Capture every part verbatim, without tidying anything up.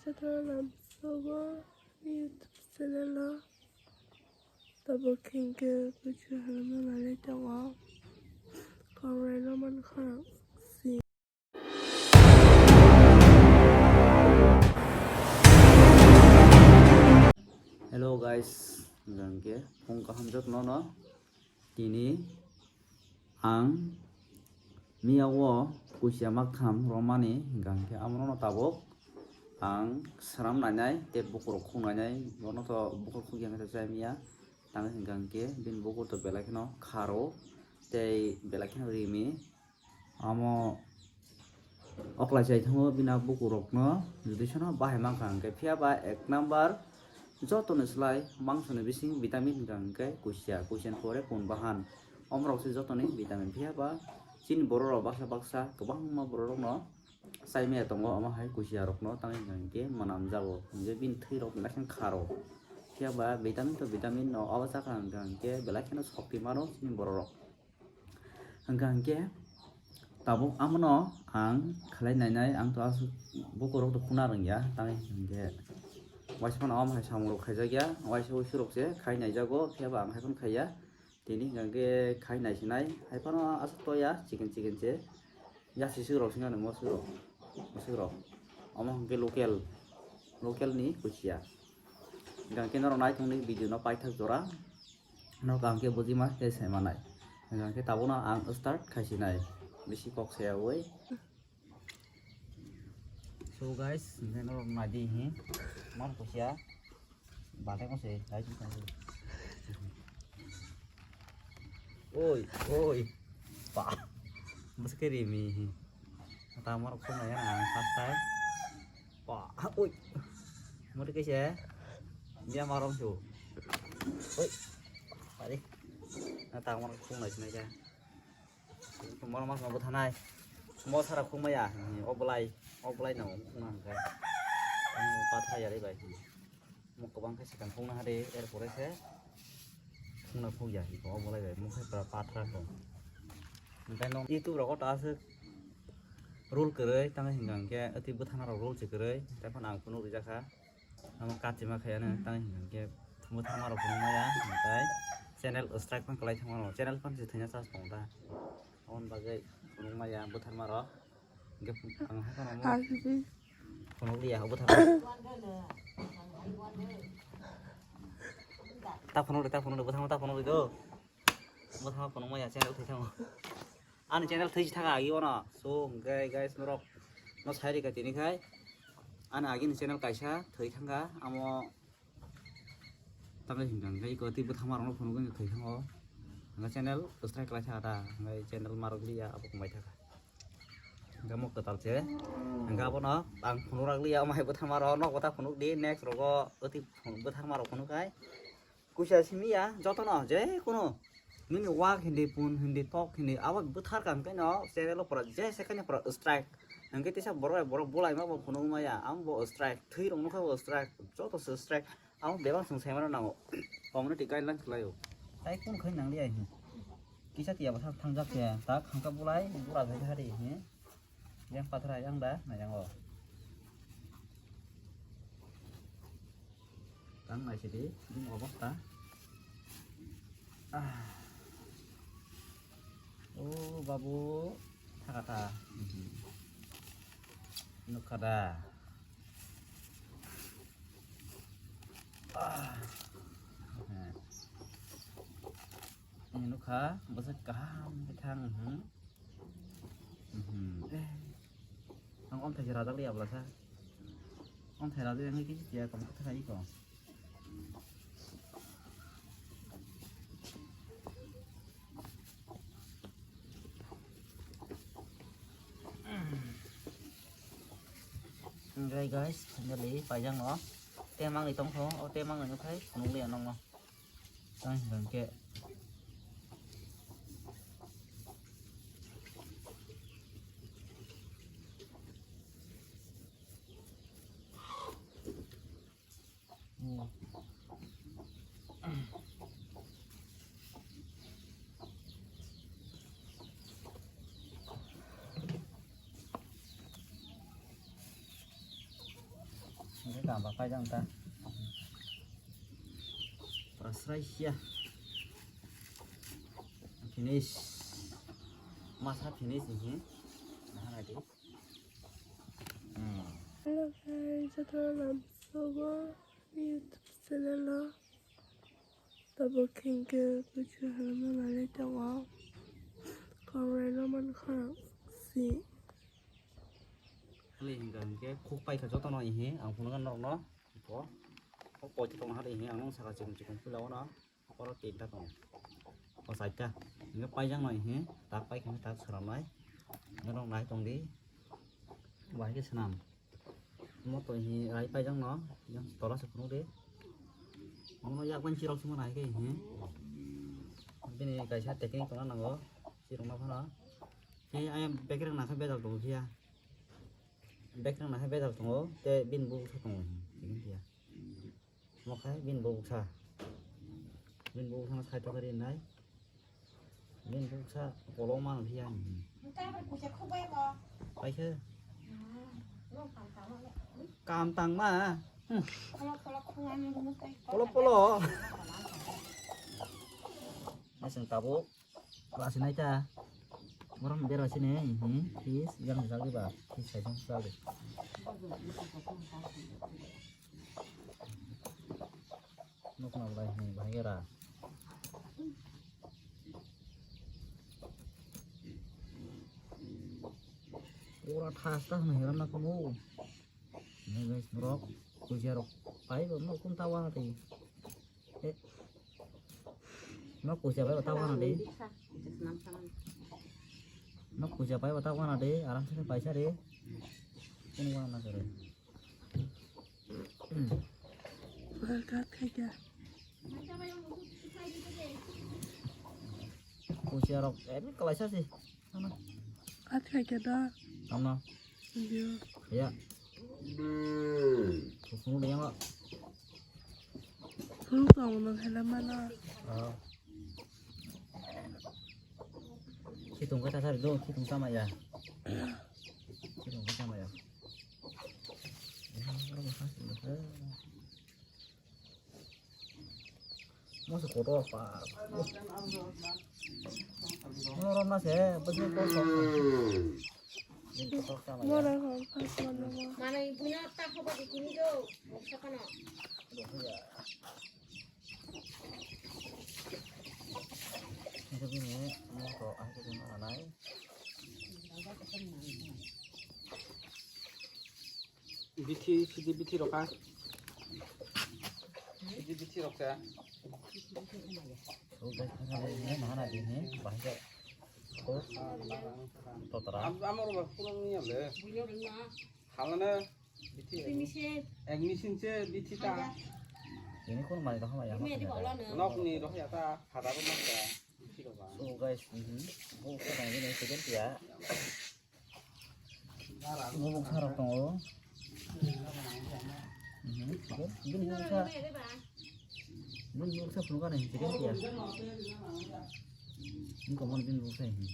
Lamsogo YouTube channel o tabuk hwnkhe kuchu halama nani tongo. Kok raino mankha. Hello guys, hwnkhe phung kaham jotono no. Tini ang miya o kusia maktham romani, hwnkha hwnkhe amono tabuk ang sram nainai tei bukurok khuk nainai, bono to bukur khuk ya hwnkhe chai miya, tang hwnkha hwnkhe bini bukur to belai kheno kharo tei belai kheno rimi. Amo oklai chai thango bini bukurokno nutrition-o bahai mankha hwnkhe, phiya ba ek number jotoni slai mangsoni bising vitamin hwnkha hwnkhe kusia, kusiani pore kun bahan, omorok se jotoni vitamin. Phiya ba chini bororok baksa baksa kwbangma bororokno chai maya tongo, omo hai kusiarokno tangwi hwnkha hwnkhe mwnamjago, hwnkhe bini thwirok belai kheno kharo. Phiya ba vitamin to vitamin no, obo chakha hwnkha hwnkhe belai kheno shokti mano chini bororok. Hwnkha hwnkhe tabuk amono ang khlai nainai, ang to aswk bukurok to khuna rwngya, tangwi hwnkhe waisa phano omo hai samungrok khaijakya, waisa uisurok se khai naijago, phiya ba ang hai phano khaiya. Tini hwnkha hwnkhe khai naisinai, hai phano aswk toya, chicken chicken se, yasi swrok singani moswrok, moswrok, omo hwnkhe local, local ni kusia. Hwnkha hwnkhe norok naithokni video no paithak jora. Norok kaham khe bujima tei saimanai. Hwnkha hwnkhe tabukno ang start khaisinai. Bisi kok sayawi. So guys, hwnkhe norok naidi hi. Mar kusia. Bate ko se, hai tu kan. Oi, oi. Pa. Bas ke rimi hi. Ta mar ko na ya na first time. Pa, oi. Mori ke se. Dia marom su. Oi. Pare. Na ta mar ko na ya. Moro mas ma bwthanai. Mo sara khung maya. O bolai. O bolai no khung nang khe. Mo pathra yari bai. Mo kwbang khe swkang khung na hade, er pore se khung na khung ya hi. O bolai bai. Mo khe pra pathra khung. Hwnkhe no YouTube rogo ta aswk rule kwrwi, tamo hwnkha hwnkhe ati bwthana rok rule se kwrwi. Tai phano ang phunuk rijak kha. Amo kachima khai ano tang hwnkhe bwtharma rok phunuk maya, hwnkhe channel strike phang kwlai thangmano, channel phang se thwina chance tongo da. Aboni bagwi phunuk maya bwtharma rok. Hwnkhe ang hai phano phunuk liya bwtharma. Ta phunuk de, ta phunuk de, bwtharma ta phunuk de do. Bwtharma phunuk maya channel thwi thango. Ani channel thwi thaka agi ono. So, hwnkhe guys, norok no sai rika tini khai. Ani agi ni channel kaisa thwi thangka, amo tamle hingka hingka iko tei bwthangma rokno phunugwi thwi thango. Hingka channel strike lai thaka ta, hingka channel marok liya abo kwmai thaka. Hingka mo kwtal se. Hingka abono ang phunuk rak liya, omo hai bwthangma rok nok bwtha phunuk di, next rogo oti bwthangma rok phunuk khai. Kuisa simi ya, jotono, je kuno. Nini wak hindi, pun hindi, tok hindi, abo bwthar kha hwnkhe no channel o pura je se khaini pura strike. Hwnkhe tisa borok bai borok bolai ma bo phunuk maya, ang bo strike, thwi rok nokha bo strike, joto se strike. Ang bebak swng sai mano nango. Community guidelines khlaio. Tai kun khai nang liya hi. Kisa tiya bwsa thangjak khe, ta khangka bolai, bura khai hari hi. Yang pathra yang da, na yang o. Tang nai sidi, bini obostha. Ah. O babu, thaka tha. Nukha da. Ah. Nukha, bwswk kaham khe thang, hmm. Mhm. Eh. Ang omthai se rajak liya bwlasa. Omthai rajak yang kisi tiya kom khe thang iko. Hingke guys, finally paijak no. Temang ni tongkho, o temang ni nukhai, nukliya nokno. Tang hingke. Hingke kamba paijak ta. Pura srai sia. Finish. Masa finish ini. Nah, lagi. Hmm. Hello guys, jotono lamsogo YouTube channel o. Tabuk hingke kuchu halma nalai tongo. Kongrai no mankha si. Hali hingka hingke khuk paikha jotono ihi ang phunukha norokno. Ko, ko poito tongha de ihi ang nung saka chikon chikon pila ono. Oro tinta tongo. O saita. Hingke paijak no ihi tak paikha tak swnamnai. Norok nai tongdi. Bahai khe swnam. Omo to hi rai paijak no, yang tola se phunuk de. Omo yak ban chirok se mano hai khe hi. Bini kaisa technique tongna nango, chirok no phano. He ayang bekereng nakha bejal tongo phiya. Bekereng nakha bejal tongo, te bini buksa tongo hi, chikon phiya. Omo khe bini buksa. Bini buksa no side o khe rinai. Bini buksa kolok mano phiya. Paikhe. Kam tangma. Hmm. Polo, polo. Aswng tabuk. Klasi naita. Morom bera sini, hmm, fish, yang jagi ba, fish saisong jagi. Nukna belai, hmm, bahai gera. Ora thas ta hwnwi heram na kumu. Ni guys, norok, kuja rok, pai bo, no kum ta wana tei. Eh. Nok kuja pai bata wana de. Nok kuja pai bata wana de, aram se paisa de. Kung wana na kare. Welcome khaja. Kuja rok, eh, kalaisa si. Ano. At khaja da. Ano. Iya. Iya. Kusung dia, Mak. Kusung tong nang hela mana. Oh. Khitung kata sari do, khitung sama ya. Khitung kata sama ya. Moso kotor pa. Mono rom na se, bwswk kotor. Mono rom pa, mono rom. Manwi buino ta khoba di kini do, moksa kano. Ini moto akhirnya mana nai. Bithi, sidi bithi rok ha. Sidi bithi rok sa. Udah, ini mana ini? Bahasa. Oh, totra. Am-, amor ba, pulang ni ya le. Halana bithi. Ek machine se bithi ta. Ini kun mai dah mai ya. Nok ni roh ya ta, hada ko mas ta. Bithi rok ba. So guys, mhm. Bu ko mai ini second ya. Bubuk sarok tongo. Mhm. Bini bubuk sa. Bini bubuk sa phunukha nai hingke khe ya. Bini komon bini bubuk sa hingke.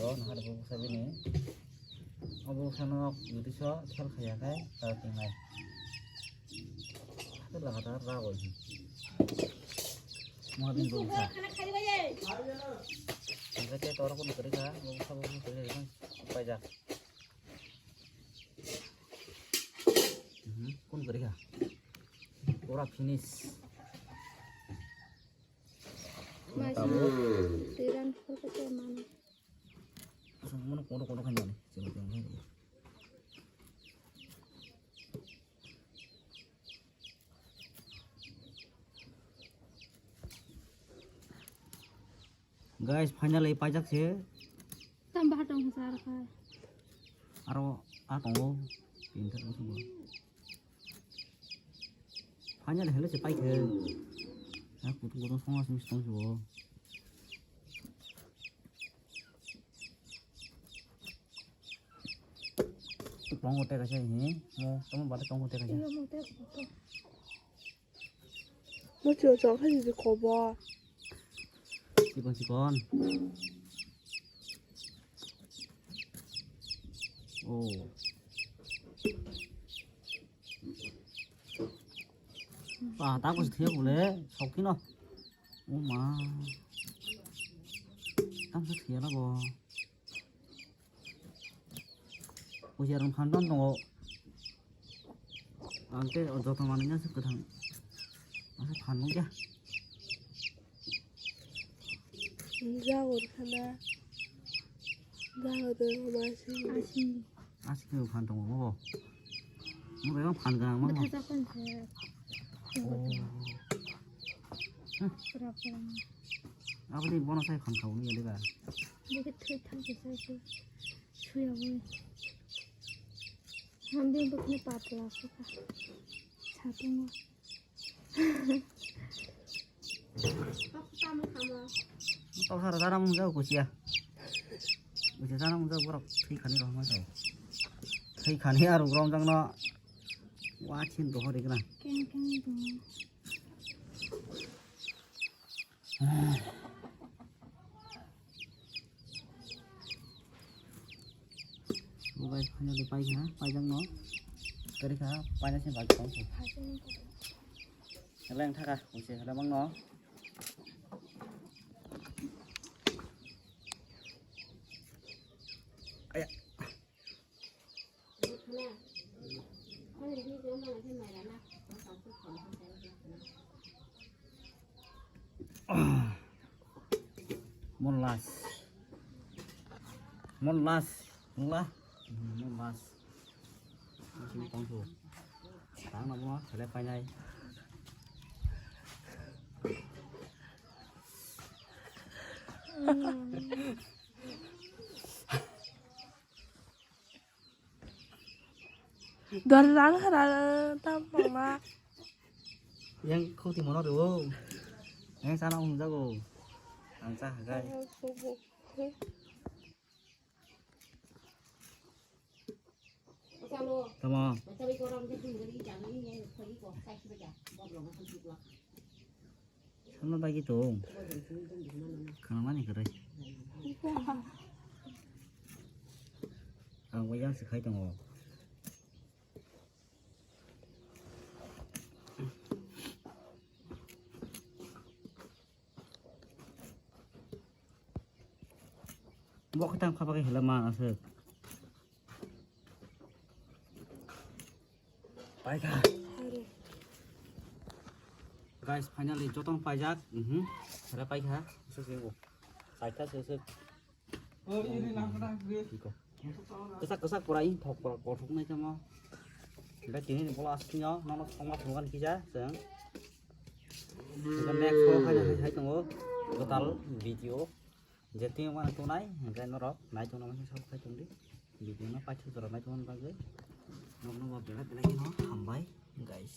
Oro nahar bubuk sa bini. O bubuk sa no bwtwi so khel khaiya khai ta tingnai. Hathar lagatar rago hi. Moha bini bubuk sa. Hingke te toro kun kwrwi kha, bubuk sa bubuk kwrwi kha. Paijak. Mhm, kun kwrwi kha. Pura finish. Mai tabuk. Tiran photo te mano. Asal mono kono kono khan jani. Sini tengah. Guys, finally paijak se. Tam bahar tong sa ar kha. Aro a tongo. Pinter tongo. Finally hello se paikhe. Ha kutu kutu songa simi song se bo. Tongo te kaisa hi. Mo tamo bade tongo te kaisa. Mo chwng chwng khe sijik kobo. Chikon chikon. Oh. Ah, tak bwswk thwiya bole, sokphino. O ma. Tamsa thwiya na bo. Ujar rong phan don tongo. Ang te o joto manwi na se kwthang. Asa phan nukya. Jagor khana. Jagor de masi. Asi. Asi khe phan tongo bo. Mo bai phan gwnang ma. Bwtha chapon se. Oh. Pura pura. Aboni bono sai phan khauni ya deba. Bukit thwi thang se sai se. Suya bo. Hambi bukni patla suka. Satungo. Toksa rw jana mung jago kusia. Kusia jana mung jago borok thwi khani rohorma jago. Thwi khani aro grom jangno. Wachin dohor ikna. Keng keng dong. Guys, finally paikha, paijak no. Kari kha, paina se bagi tong se. Leng thaka, use hala mang no. Aya. Mon las. Mon las. Mon las. Mon las. Mon las. Tang na mo, sele painai. Dor rang hara tam mama. Yang kau ti mono do. Yang sana um jago. Ang sa hagai. Tamo. Sana lagi tu. Kana mani kere. Ang wajang sekai tongo. Bo khe tang kha bagwi hela ma aswk. Paikha. Guys, finally jotong paijak. Mhm. Hela paikha. Aswk se bo. Paikha se aswk. Kwsak kwsak pura i thok pura kothok nai tamo. Hingke tini ni bola aswk no nono thongma thongma kisa chwng. Hingke next o hai hai tongo total video. Je tini mano tongnai hingke norok nai tongna masa sabo khai tongdi. Video no paithak jora nai tongna bagwi. Nokno bo belai belai no hambai guys.